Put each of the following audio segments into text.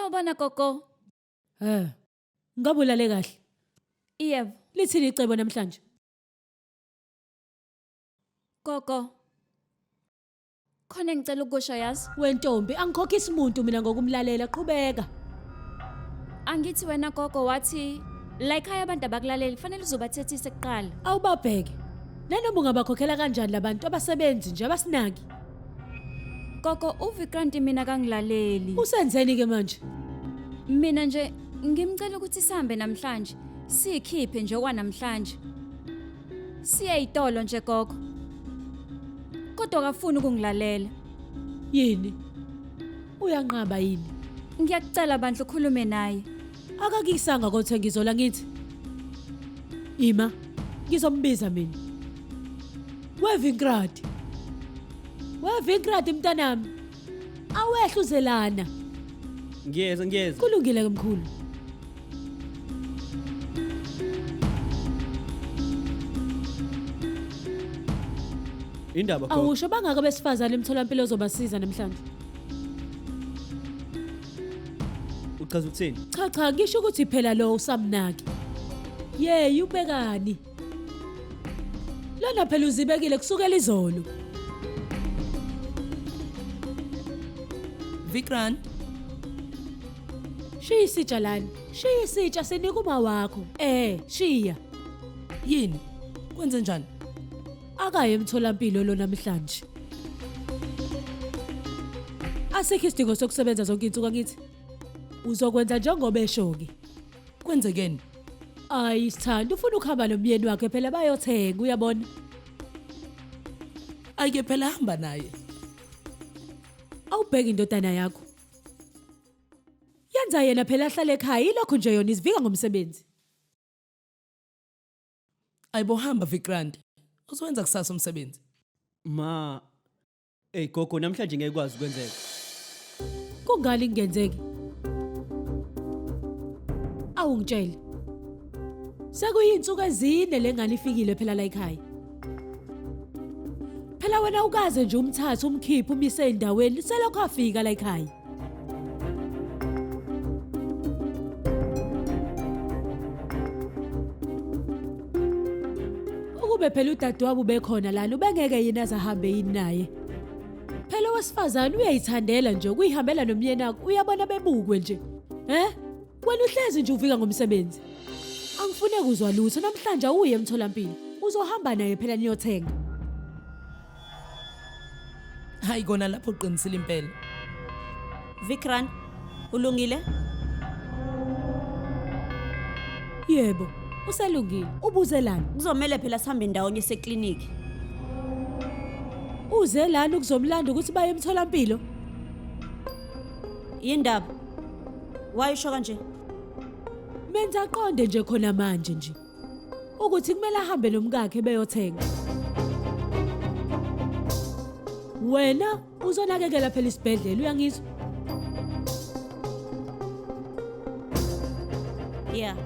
Sawubona gogo. Eh. Ngabe ulale kahle? Yebo. Lithini icebo namhlanje? Gogo. Khona engicela ukusho yazi. Wentombi angikhokhisi umuntu mina ngokumlalela qhubeka. Angithi wena gogo wathi la ekhaya abantu abakulaleli kufanele uzobathethise kuqala. Awubabheke. Nanoma ungabakhokhela kanjani labantu abasebenzi nje abasinaki. Gogo uVikrant mina kangilaleli. Usenzeni ke manje? Mina nje ngimcela ukuthi sihambe namhlanje. Sikhiphe nje okwanamhlanje. Siye itolo nje gogo. Kodwa akafuni ukungilalela. Yini? Uyanqaba yini? Ngiyakucela bandla ukhulume naye. Akakuyisanga kothenga izola ngithi. Ima, ngizombiza mina. Wevingrad. Wevingrad mntanami. Awehla uzelana. Ngiyeza ngiyeza. Kulungile ke mkhulu. Indaba gogo. Awusho bangaka besifazane emtholampilo ozobasiza namhlanje. Uchaza ukuthini? Cha cha ngisho ukuthi phela lo usamnaki. Yeyi ubekani? Lona phela uzibekile kusukela izolo. Vikrant, Shiya isitsha lana. Shiya isitsha sinika uma wakho. Eh, shiya. Yini? Kwenze njani? Akaye emtholampilo lo namhlanje. Asikho isidingo sokusebenza zonke insuku angithi. Uzokwenza njengoba esho-ke. Kwenzekeni? Ayi sithanda ufuna ukuhamba nomyeni wakhe phela bayothenga uyabona. Ayike phela hamba naye. Awubheki indodana yakho. Yenza yena phela ahlale ekhaya ilokhu nje yona izivika ngomsebenzi. Ayibo hamba Vikrant. Uzowenza kusasa umsebenzi. Ma, Ey gogo namhlanje ngeke kwazi ukwenzeka. Kungani kungenzeki? Awungitshele. Sekuyinsuku ezine lengane ifikile phela la ekhaya. Phela wena ukaze nje umthathe umkhiphe umise endaweni selokhu afika la ekhaya. Ukube phela udadewabo ubekhona lana ubengeke yini azahambe yini naye. Phela owesifazane uyayithandela nje ukuyihambela nomyeni wakhe uyabona bebukwe nje. Eh? Wena uhlezi nje ufika ngomsebenzi. Angifune kuzwa lutho namhlanje awuye emtholampilo. Uzohamba naye phela niyothenga. Hayi kona lapho uqinisile impela. Vikran, ulungile? Yebo, uselungile. Ubuzelani? Kuzomele phela sihambe ndawonye sekliniki. Uze lana ukuzomlanda ukuthi baye emtholampilo? Yindaba. Wayisho kanje? Menza aqonde nje khona manje nje. Ukuthi kumele ahambe nomkakhe beyothenga. Wena uzonakekela phela isibhedlela uyangizwa? Yeah.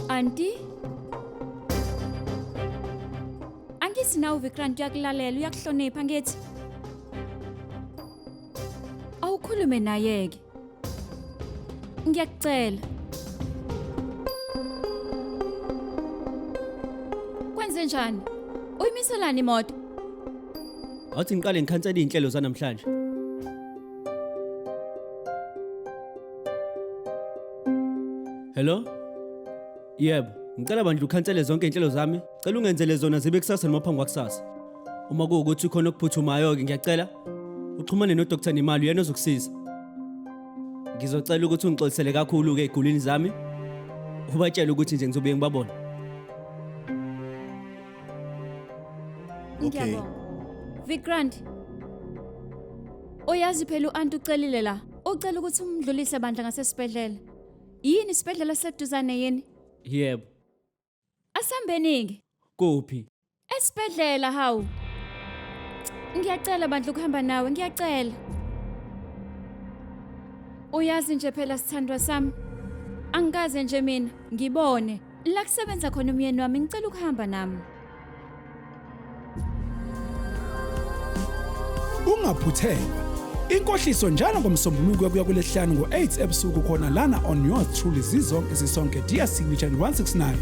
Auntie? Angithi nawe Vikrant uyakulalela uyakuhlonipha ngithi. Awukhulume naye ke. Ngiyakucela. Kwenze njani? Uyimiselani imoto? Awuthi ngiqale ngikhansele izinhlelo zanamhlanje. Hello? Yebo, ngicela bandla ukhansele zonke izinhlelo zami. Cela ungenzele zona zibe kusasa noma phambi kwakusasa. Uma kuwukuthi khona okuphuthumayo-ke ngiyacela uxhumane noDr Nimali uyena ozokusiza. Ngizocela ukuthi ungixolisele kakhulu-ke ey'gulini zami. Ubatshele ukuthi nje ngizobuye ngibabone. Okay. Ngiyabonga. Vikrant. Uyazi phela u-anti ucelile la. Ucela ukuthi umdlulise bandla ngasesibhedlela. Yini isibhedlela seduzane yini? Yebo. Asambeni-ke. Kuphi? Esibhedlela hawu. Ngiyacela bandla ukuhamba nawe, ngiyacela. Uyazi nje phela sithandwa sami. Angikaze nje mina ngibone la kusebenza khona umyeni wami, ngicela ukuhamba nami. Ungaphuthelwa. Inkohliso njalo ngoMsombuluko kuya kulesihlanu ngo-8 ebusuku khona lana on yours truly zizonke zisonke DStv channel 169.